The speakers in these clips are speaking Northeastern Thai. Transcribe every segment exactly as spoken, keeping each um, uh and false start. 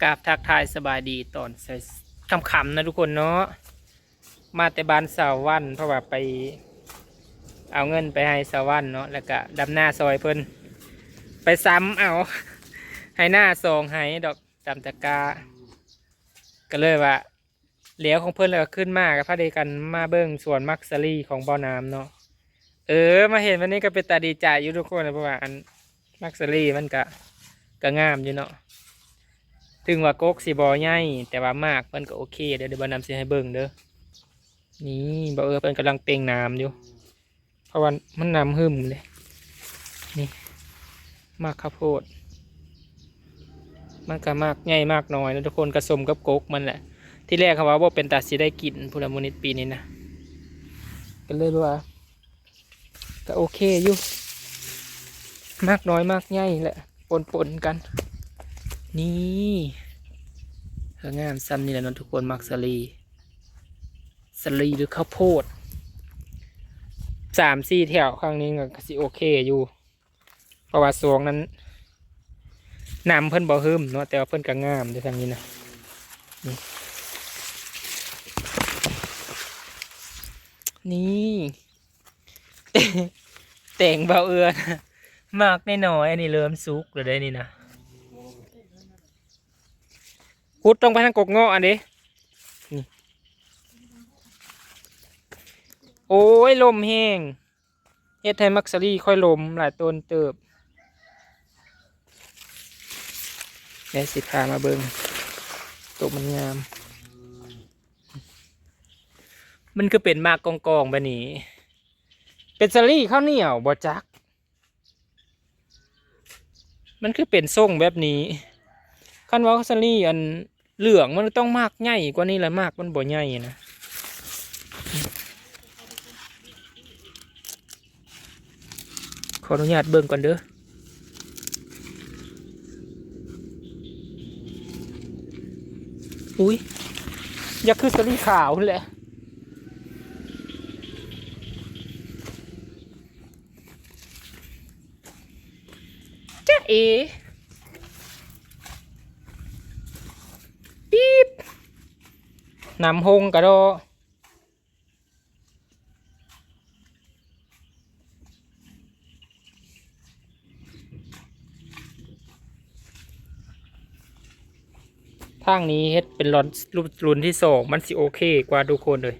กราบทักทายสบายดีตอนสายค่ำๆนะทุกคนเนาะ มาแต่บ้านสาววัน เพราะว่าไปเอาเงินไปให้สาววันเนาะ แล้วก็ดำนาซอยเพิ่น ไปซ้ำเอา ให้หน้าสองให้ดอก ตามตะกร้า ก็เลยว่า แล้วของเพิ่นแล้วก็ขึ้นมาก็พาเดียวกันมาเบิ่งสวนมักสะลีของบ่าวน้ำเนาะ เออ มาเห็นวันนี้ก็เป็นตาดีใจอยู่ทุกคน เพราะว่าอันมักสะลีมันก็ ก็งามอยู่เนาะ ถึงว่ากกสิบ่ใหญ่ แต่ว่าหมากมันก็โอเคเด้อ เดี๋ยวบ่าวน้ำสิให้เบิ่งเด้อ นี่ บ่าวเอื้อเพิ่นกำลังเต่งน้ำอยู่ เพราะว่ามันน้ำหึมเลย นี่ หมากข้าวโพด มันก็หมากใหญ่หมากน้อยนะทุกคน ก็สมกับกกมันแหละ ที่แรกเขาว่าบ่เป็นตาสิได้กินพุ้นละ มื้อนี้ปีนี้นะ ก็เลยว่า ก็โอเคอยู่ หมากน้อยหมากใหญ่แหละ ปนๆกัน นี่ก็งามส่ำนี่แหละเนาะทุกคน มักสะลี สะลีหรือข้าวโพด สามสี่แถวข้างนี้ก็สิโอเคอยู่ เพราะว่าสวงนั้น น้ำเพิ่นบ่หึมเนาะ แต่ว่าเพิ่นก็งามเด้อทางนี้นะ นี่ นี่ เต่งบ่าวเอื้อนะ หมากน้อยๆ อันนี้เริ่มสุกแล้วเด้นี่นะ ขุดลงไปทางกกเงาะอันนี้ นี่ โอ้ย ลมแฮง เฮ็ดให้มักสะลีค่อยล้มหลายต้นเติบ เดี๋ยวสิพามาเบิ่ง โตมันงาม มันคือเป็นหมากกองๆแบบนี้ เป็นสะลีข้าวเหนียวบ่จัก มันคือเป็นทรงแบบนี้ คันว่าสะลีอันเหลืองมันต้องหมากใหญ่กว่านี้แหละ หมากมันบ่ใหญ่นะ ขออนุญาตเบิ่งก่อนเด้อ อุ๊ย อยากคือสะลีขาวนั่นแหละ จ๊ะเอ๋ ปี๊บ น้ำหงกะดอ ทางนี้เฮ็ดเป็นหล่อน รุ่น รุ่นที่สอง มันสิโอเคกว่าทุกคนเลย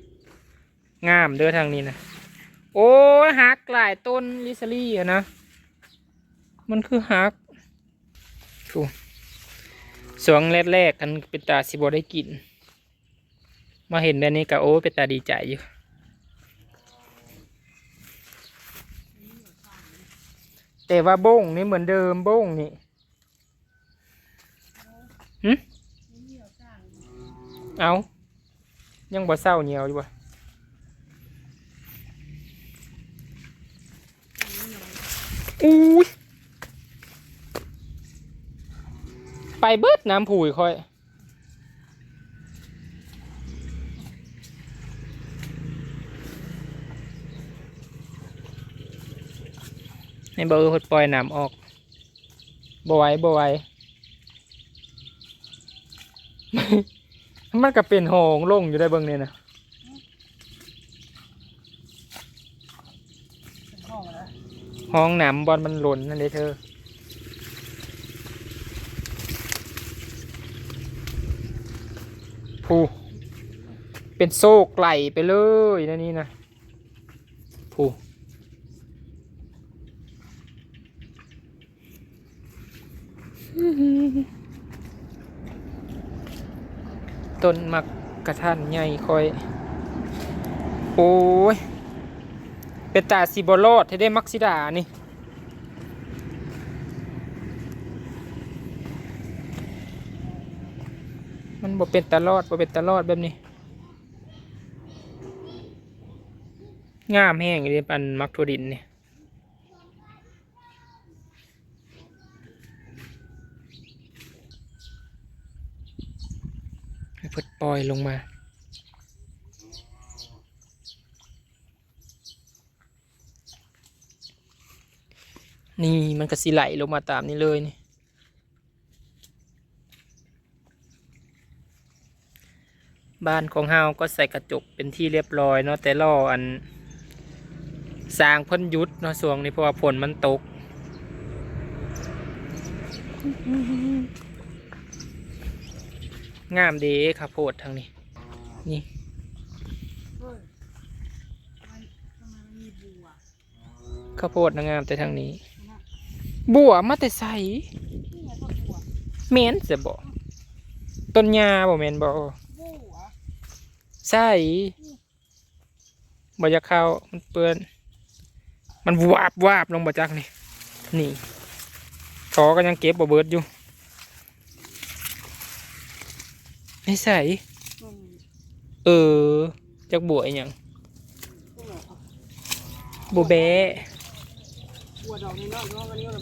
งามเด้อทางนี้นะ โอ้ย หักหลายต้นลิสาลี่อะนะ มันคือหัก โอ้ สวงแรกๆ อันเป็นตาสิบ่ได้กิน มาเห็นแบบนี้ก็ โอ้ เป็นตาดีใจอยู่ แต่ว่าบ้งนี่เหมือนเดิม บ้งนี่ หึ เอา ยังบ่เศร้าเหนียวอยู่บ่ อุ้ย ไปเบิดน้ำผุยค่อย ให้เบอร์เพิ่นปล่อยน้ำออก บ่ไหว บ่ไหว มันก็เป็นห้องโล่งอยู่ได้เบิ่งนี่นะ ห้องน้ำบอลมันหล่นนั่นเด้เธอ ผู้ เป็นโซกไหลไปเลยนะนี่นะ ผู้ ต้นมักกะทันใหญ่ค่อย โอ้ย เป็นตาสิบ่รอดแท้เด้ มักสิดานี่ มันบ่เป็นตาลอด บ่เป็นตาลอดแบบนี้ งามแฮงอีหลี อันมักถั่วดินนี่ ให้เพิ่นปล่อยลงมา นี่มันก็สิไหลลงมาตามนี้เลยนี่ บ้านของเฮาก็ใส่กระจกเป็นที่เรียบร้อยเนาะ แต่รออัน สร้างเพิ่นหยุดเนาะช่วงนี้ เพราะว่าฝนมันตก งามเด้ข้าวโพดทางนี้ นี่ ข้าวโพดนะงามแต่ทางนี้ บัวมาแต่ไส แม่นซะบ่ ต้นหญ้าบ่แม่นบ่ ใส บ่อยากเข้า มันเปื้อน มันวาบวาบลงบ่จักนี่ นี่ ขอก็ยังเก็บบ่เบิดอยู่ ไม่ใส่ เออ จักบัวอีหยัง บัวแบ้ บัวดอกน้อยๆ เนาะ อันนี้เรา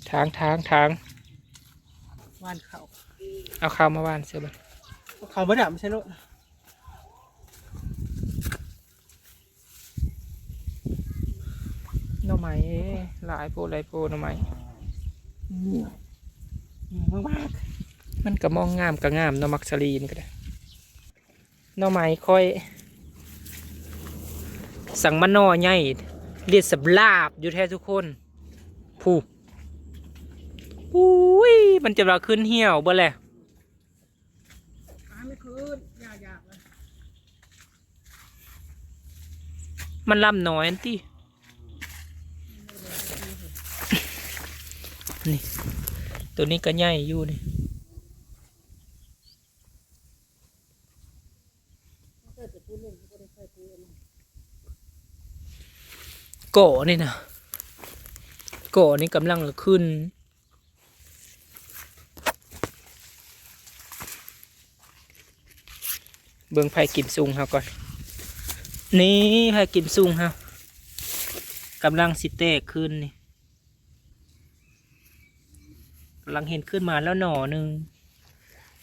ทาง ทาง ทาง หว่านข้าว เอาข้าวมาหว่านเสียบ่ ข้าวบ่ได้ ไม่ใช่โลด หน่อไม้ หลายโพดหลายโพดหน่อไม้ นี่ นี่มากๆ มันก็มองงามก็งามเนาะ มักสลีนก็ได้ หน่อไม้ค่อย สั่งมาหน่อใหญ่ เด็ดสำลาบอยู่แท้ทุกคน ผู้ อุ้ย มันจะว่าขึ้นเหี่ยวเบิดแหละ มันลำน้อยอันติ นี่ ตัวนี้ก็ใหญ่อยู่นี่ ก่อนี่นะ ก่อนี่กำลังขึ้น เบิ่งไผ่กิมซุงเฮาก่อน นี่ไผ่กิมซุงเฮากำลังสิแตกขึ้นนี่ กำลังเห็นขึ้นมาแล้วหน่อหนึ่ง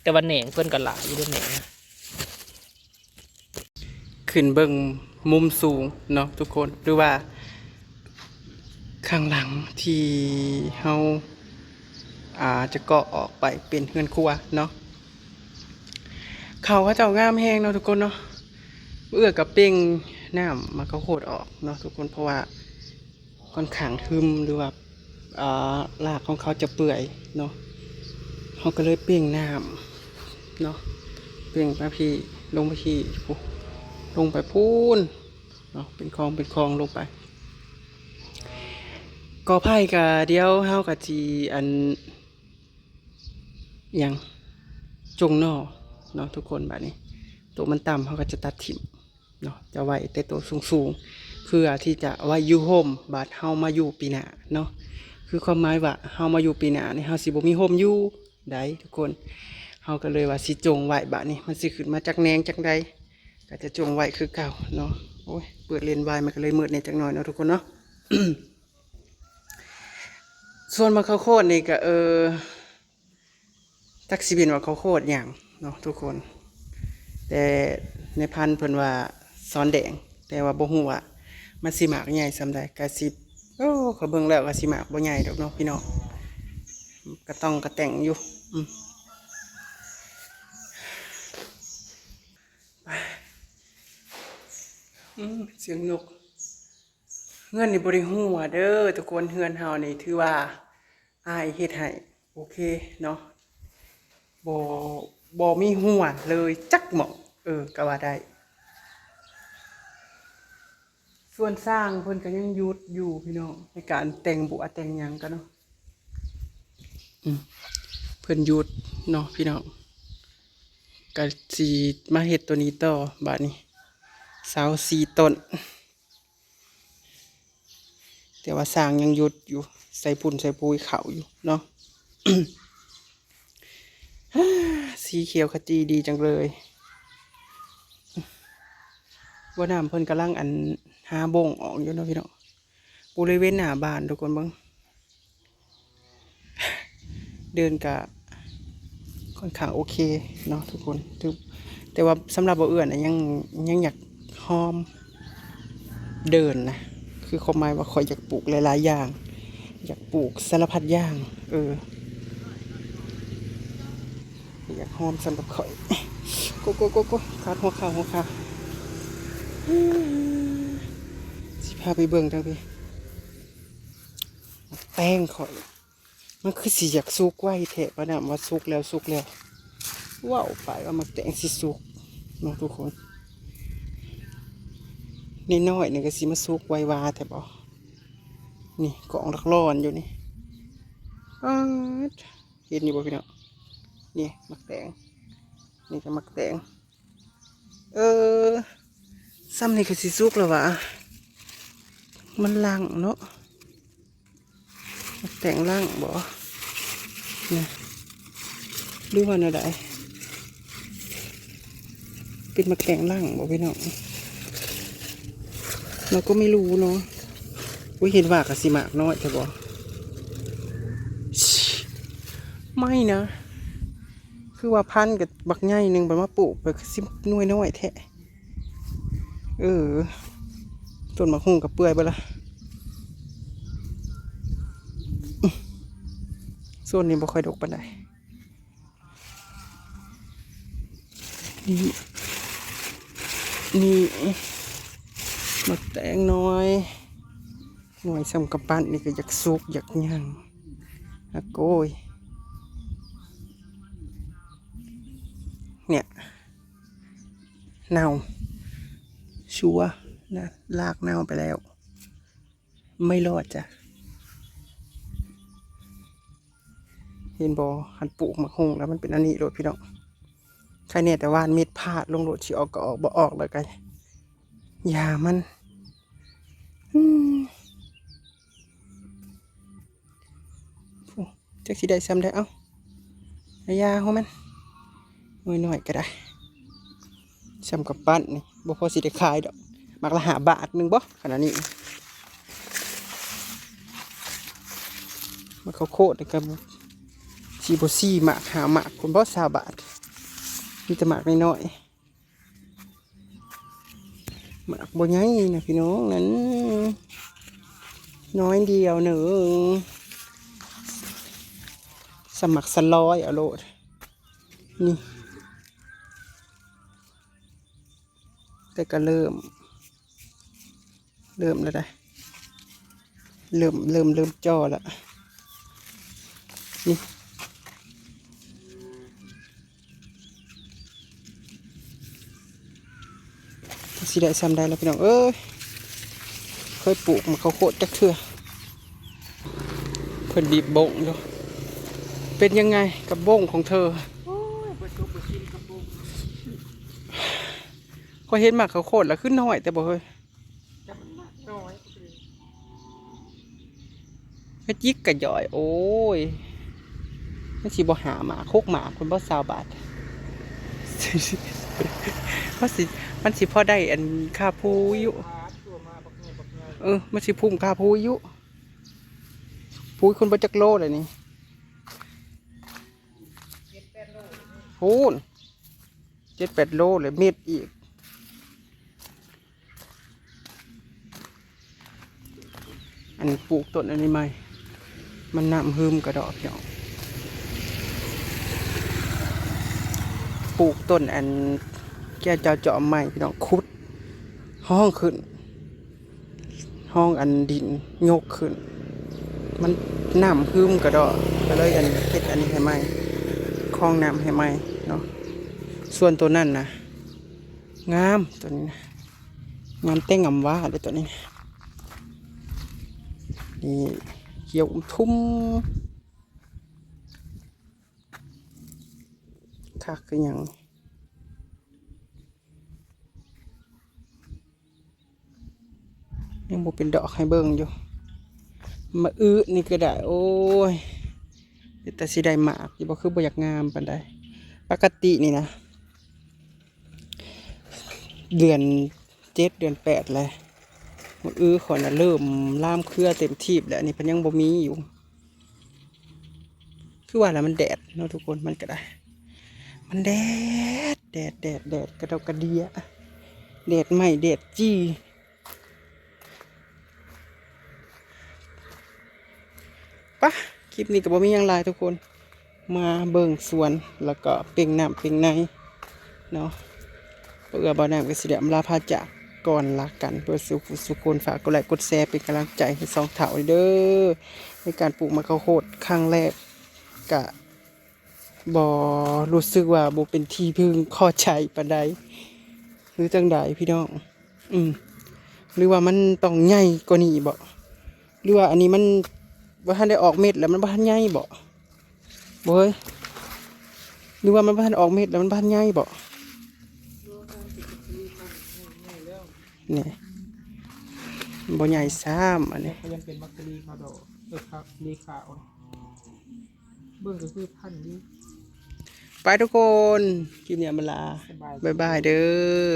แต่ว่าแหนงเพิ่นก็หลายอยู่เด้อแหนง ขึ้นเบิ่งมุมสูงเนาะทุกคน หรือว่าข้างหลังที่เฮา อ่า จะก่อออกไปเป็นเฮือนครัวเนาะ เขาเขาเจ้างามแฮงเนาะทุกคนเนาะ เอื้อกับเป่งน้ำหมากข้าวโพดออกเนาะทุกคน เพราะว่าค่อนข้างหึม หรือว่า อ่า รากของเขาจะเปื่อยเนาะ เขาก็เลยเป่งน้ำเนาะ เป่งไปพี้ ลงไปพี้ พู้น ลงไปพู้นเนาะ เป็นคลองเป็นคลองลงไป กอไผ่กะเดี๋ยวเฮาก็สิอัน หยัง จงหน่อเนาะทุกคน บัดนี้ ตัวมันต่ำเฮาก็จะตัดถิ่มเนาะ จะไว้แต่ตัวสูงๆ เพื่อที่จะไว้อยู่ร่ม บัดเฮามาอยู่ปีหน้าเนาะ คือความหมายว่าเฮามาอยู่ปีหน้านี่ เฮาสิบ่มีร่มอยู่ใดทุกคน เฮาก็เลยว่าสิจงไว้ บัดนี้มันสิขึ้นมาจักแหนงจักใด ก็จะจงไว้คือเก่าเนาะ โอ้ย เปิดเลนส์วายมันก็เลยมืดแหน่จักหน่อยเนาะทุกคนเนาะ ส่วนหมากข้าวโพดนี่ก็ เออ จักสิเป็นหมากข้าวโพดหยังเนาะทุกคน แต่ในพันธุ์เพิ่นว่าสอนแดง แต่ว่าบ่ฮู้ว่ามันสิหมากใหญ่ส่ำใด ก็สิ โอ้ ข้อยเบิ่งแล้วก็สิหมากบ่ใหญ่ดอกเนาะพี่น้อง กะต้องกะแตงอยู่ อืม อืม เสียงนก เฮือนนี่บ่ได้หัวเด้อทุกคน เฮือนเฮานี่ถือว่าอ้ายเฮ็ดให้โอเคเนาะ บ่ บ่มีหัวเลยจักหม่อง เออ ก็ว่าได้ ส่วนช่างเพิ่นก็ยังหยุดอยู่พี่น้อง ในการแต่งบัวแต่งหยังก็เนาะ อืม เพิ่นหยุดเนาะพี่น้อง ก็สิมาเฮ็ดตัวนี้ต่อ บาดนี้ เสาสี่ต้น แต่ว่าช่างยังหยุดอยู่ ใส่ฝุ่นใส่ปุ๋ยเข้าอยู่เนาะ สีเขียวขจีดีจังเลย บ่น้ำเพิ่นกำลังอันหาบ่งออกอยู่เนาะพี่น้อง บริเวณหน้าบ้านทุกคนเบิ่ง เดินกะค่อนข้างโอเคเนาะทุกคน ถือ แต่ว่าสำหรับบ่าวเอื้อนะยัง ยังอยากฮอมเดินนะ คือความหมายว่าข้อยอยากปลูกหลายๆอย่าง อยากปลูกสารพัดอย่าง เออ อยากหอมสำหรับข่อย โกโกโกโกขาดหัวเข่าหัวขาสิพาไปเบิ่งทางพี่ แตงข่อย มันคือสิอยากสุกไวแท้ปะนะ ว่าสุกแล้วสุกแล้ว ว้าว ไปว่ามักแตงสิสุกเนาะทุกคน น้อยๆนี่ก็สิมาสุกไววาแท้บ่ นี่กองหลักร้อนอยู่นี่ ป๊าด เห็นอยู่บ่พี่น้อง นี่มักแตง นี่ก็มักแตง เออ ซ้ำนี่ก็สิสุกแล้ววะ มันลังเนาะ มักแตงลังบ่ นี่ หรือว่าแนวใด เป็นมักแตงลังบ่พี่น้อง เราก็ไม่รู้เนาะ อุ้ย เห็นว่าก็สิมากน้อยแท้บ่ ไม่นะ คือว่าพันธุ์กับบักใหญ่หนึ่ง บัดมาปลูกไปคือสิหน่วยน้อยแท้ เออ ต้นหมากฮุ่งก็เปื่อยไปละ โซนนี้บ่ค่อยดกปานใด นี่ นี่ หมากแตงน้อย หน่วยส่ำกำปั้นนี่ก็อยากสุกอยากหยัง อะโกย เนี่ย เน่า ชัวร์นะ รากเน่าไปแล้ว ไม่รอดจ้ะ เห็นบ่ หันปลูกหมากฮุ่งแล้วมันเป็นอันนี้โลดพี่น้อง ใครเนี่ยแต่หว่านเม็ดพลาดลงโลด สิออกก็ออก บ่ออกแล้วก็ อย่ามัน อืม โอ้ จักสิได้ส่ำใด เอ้า อย่าหัวมัน น้อยๆก็ได้ ส่ำกำปั้นนี่ บ่พอสิได้ขายดอก หมากละห้าบาทหนึ่งบ่ ขนาดนี้ หมากข้าวโพดนี่ก็สิบ่ สี่หมาก ห้าหมาก พุ้นบ่ ซาวบาท มีแต่หมากน้อยๆ หมากบ่ใหญ่นะพี่น้อง นั่น น้อยเดียวหนึ่ง สมัครสะลอยเอาโลด นี่ แต่ก็เริ่ม เริ่มแล้วนะ เริ่ม เริ่ม เริ่มจ่อแล้ว นี่ สิได้ส่ำใดแล้วพี่น้องเอ้ย เคยปลูกหมากข้าวโพดจักเทื่อ เพิ่นบีบบ้งอยู่ เป็นยังไงกับบ้งของเธอ โอ้ย บ่สุกบ่สิ้นกับบ้ง ข้อยเห็นหมากข้าวโพดแล้วคือน้อยแต่บ่เฮ้ย แต่มันมากน้อย กระจิกกระจอย โอ้ย มันสิบ่ห้าหมาก หกหมาก พุ้นบ่ ซาวบาท มันสิ มันสิพอได้อันค่าผู้อยู่ ตัวมาบักใหญ่บักใหญ่ เออ มันสิพุ้มค่าผู้อยู่ ผู้คุณบ่จักโลเลยนี่ พุ้น เจ็ดแปดโลเลย เม็ดอีก อันปลูกต้นอันนี้ใหม่ มันน้ำหืมกระดอกเนาะ ปลูกต้นอันแก้วเจ้าจอมใหม่พี่น้อง ขุดห้องขึ้น ห้องอันดินยกขึ้น มันน้ำหืมกระดอก ก็เลยอันเฮ็ดอันนี้ให้ใหม่ คลองน้ำให้ใหม่เนาะ ส่วนตัวนั้นนะ งามตัวนี้นะ งามแต่งามว่าเลยตัวนี้นะ นี่เขียวอุ้มทุ่ม คักคือหยัง ยังบ่เป็นดอกให้เบิ่งอยู่ มาอื้อนี่ก็ได้ โอ้ย เป็นตาสิได้หมากอยู่บ่ คือบ่อยากงามปานใด ปกตินี่นะ เดือนเจ็ดเดือนแปดเลย มาอื้อขอยนะเริ่มลามเครือเต็มทีบแล้ว อันนี้เพิ่นยังบ่มีอยู่ คือว่าแล้วมันแดดเนาะทุกคน มันก็ได้ มันแดด แดด แดด แดด กระเดากระเดีย แดดไหม้ แดดจี้ เ ปะ คลิปนี้ก็บ่มีหยังหลายทุกคน มาเบิ่งสวน แล้วก็เป่งน้ำเป่งในเนาะ เพื่อบ่าวน้ำก็สิได้อำลาพาจากก่อนละกัน เพื่อสู่ผู้สู่คน ฝากกดไลค์กดแชร์เป็นกำลังใจให้สองเฒ่าเด้อ ในการปลูกหมากข้าวโพดครั้งแรก กะบ่รู้สึกว่าบ่เป็นที่พึงพอใจปานใด หรือจั่งใดพี่น้อง อืม หรือว่ามันต้องใหญ่กว่านี้บ่ หรือว่าอันนี้มันบ่ทันได้ออกเม็ดแล้วมันบ่ทันใหญ่บ่ บ่เฮ้ย หรือว่ามันบ่ทันออกเม็ดแล้วมันบ่ทันใหญ่บ่ นี่ บ่ใหญ่ซ้ำอันนี้ เขายังเป็นมักกะลีขาวดอกเออครับลีขาวเบิ่งก็คือพันธุ์อยู่ ไปทุกคนคลิปนี้อำลา สบาย บ๊ายบายเด้อ